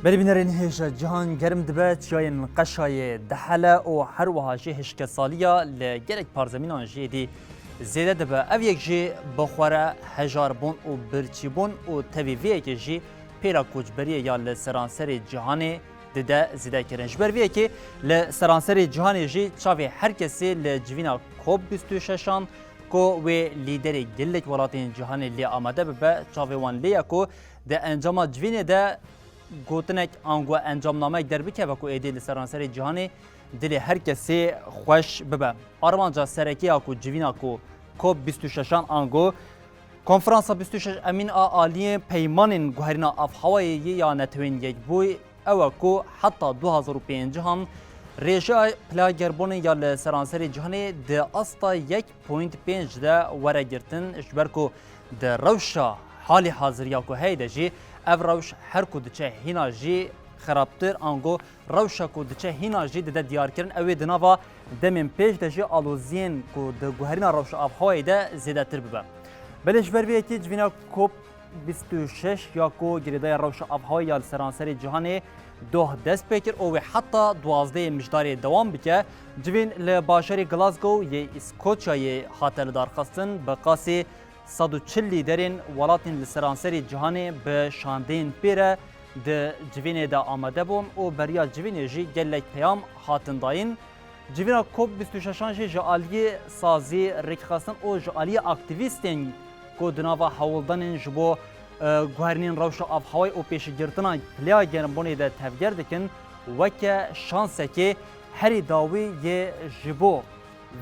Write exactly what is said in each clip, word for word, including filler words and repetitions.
Belê bînerên hêja, cihan germ dibe, çiyayên qeşayê dihele û her wiha jî hişkesaliya li gelek parzemînan jî êdî zêde dibe. Ev yek jî bi xwe re hejarbûn û birçîbûn û tevî vê yekê jî pêla koçberiyê ya li seranserê cihanê dide zêdekirin. Ji ber vê yekê li seranserê cihanê jî çavê her kesê li civîna COP bîst û şeşan ku wê lîderê gelek welatên cihanê lê amade bibe, çavê wan lê ye ku di encama civînê de gotinek ango encamnamek derbikeve ku êdî li seranserê cihanê dilê her kesê xweş bibe. Armanca sereke ya ku civîna ku COP bîst û şeşan ango Konferansa bîst û şeş emîn a aliyê Peymanên Guherîna Avhewayê yê ya Netewên Yekbûyî ew e ku heta du hazar û pêncîhan rêjeya pila gerbûnê ya li seranserê cîhanê di asta yek point pênc de were girtin, ji ber ku di rewşa halî hazir ya ku heye de jî ev rewş her ku diçe hîna jî xerabtir, ango rewşa ku diçe hîna jî dide diyarkirin, ew ê di nava demên pêş de jî aloziyên ku di guherîna rewşa avhewayê de zêdetir bibe. Belê ji ber vê yekê civîna COP bîst û şeş ya ku girêdayî rewşa avhewayê ya li seranserê cîhanê doh dest pê kir û wê heta duwazdehê Mijdarê dewam bike. Civîn li bajarê Glasgow yê Îskoçyayê hate lidarxistin, bi qasî sed û çil lîderên welatên li seranserê cîhanê bi şandeyên pê re di civînê de amade bûn û beriya civînê jî gelek peyam hatin dayîn. Civîna COP bîst û şeşan jî ji aliyê sazî, rêkxistin û ji aliyê aktîvîstên ku di nava hewldanên ji bo, e, guherînên rewşa avhewayê û pêşîgirtina pileya germbûnê de tevger dikin, weke şansekê herî dawî yê ji bo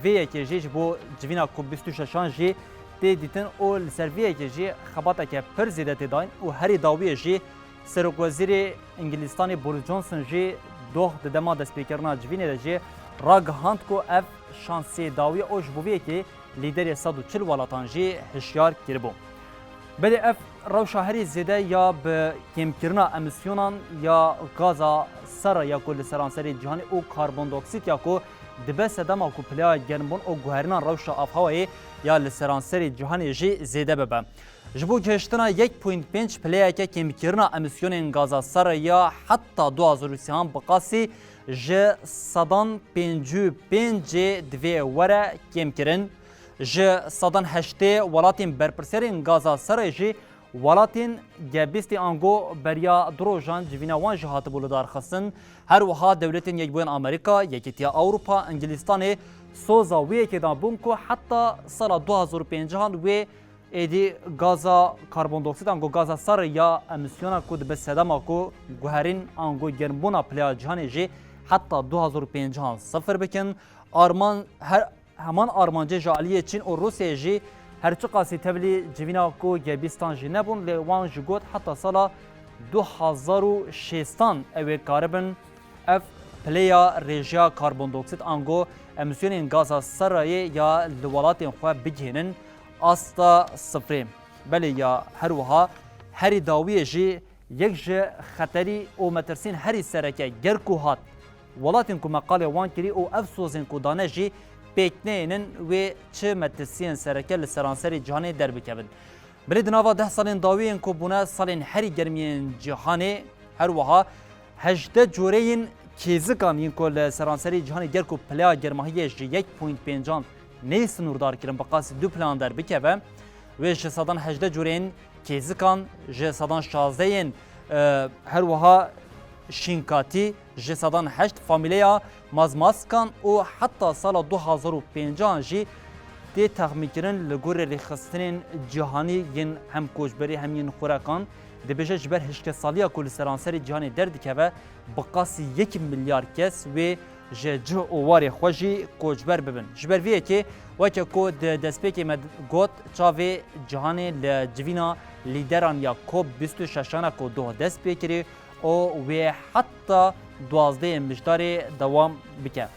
vê yekê jî, ji bo civîna COP bîst û şeşan jî tê dîtin û li ser vê yekê jî xebateke pir zêde tê dayîn û herî dawiyê jî Serokwezîrê Îngilîstanê Boris Johnson jî doh di dema destpêkirina civînê de jî ragihand ku ev şansê dawî ye û ji bo vê yekê lîderê sed û çil welatan jî hişyar kiribû. Belê ev rewşa herî zêde ya bi kêmkirina emîsyonan ya gaza serre ya ku li seranserê cîhanê û karbondioksîd ya ku dibe sedema ku pileya germbûn û guherîna rewşa avhewayê ya li seranserê cîhanê jî zêde bibe. Ji bo gihiştina yek point pênc pileyeke kêmkirina emîsyonên gaza serre ya heta du hazar û sîhan bi qasî ji sedan pêncî û pêncê divê were kêmkirin. Ji sedan heştê welatên berpirsyarên gaza serre jî welatên G bîstê ango beriya du rojan civîna wan jî hatibû lidarxistin. Her wiha Dewletên Yekbûyên Amerîka, Yekîtiya Ewropa, Îngilîstanê soza wê yekê dan bûn ku heta sala du hazar û pêncîhan wê êdî gaza karbondioksîd ango gaza serre ya emîsyona ku dibe sedema ku guherîn ango germbûna pileya cîhanê jî heta du hazar û pêncîhan sifir bikin. Arman her Heman armancê ji aliyê Çîn û Rûsyayê jî her çiqasî tevlî civîna ku G bîstan jî nebûn, lê wan jî got heta sala du hazar û şêstan ew ê karibin ev pileya rêjeya karbondioksîd ango emîsyonên gaza serrayê ya li welatên xwe bigihînin asta sifrê. Belê ya her wiha herî dawiyê jî Yek ji xeterî û metirsiyên herî sereke ger ku hat, welatên ku me qalê wan kirî û ev sozên ku dane jî pêk neyênin wê çi metirsiyên sereke li seranserê cîhanê derbikevin. Belê di nava deh salên dawî yên ku bûne salên herî germiyên cîhanê, her wiha hejdeh cureyên kêzikan yên ku li seranserê cîhanê ger ku pileya germahiyê ji yek point pêncan neyê sinûrdar kirin, bi qasî du plan derbikeve, wê ji sedan hejdeh cureyên kêzikan, ji sedan şazdeh yên, e, her wiha şînkatî, ji sedan heşt famîleya mazmaskan û heta sala du hazar û pêncah jî tê texmînkirin li gorî rêxistinên cîhanî yên hem koçberî hem yên xurekan. Dibêje ji ber hişkesaliya ku li seranserê cîhanê derdikeve, bi qasî yek milyar kes wê ji cih û warê xwe jî koçber bibin. Ji ber vê yekê, weke ku di destpêkê me got, çavê cîhanê li civîna lîderan ya COP bîst û şeşan e ku doh dest pê kirî û wê heta duwazdehê Mijdarê dewam bike.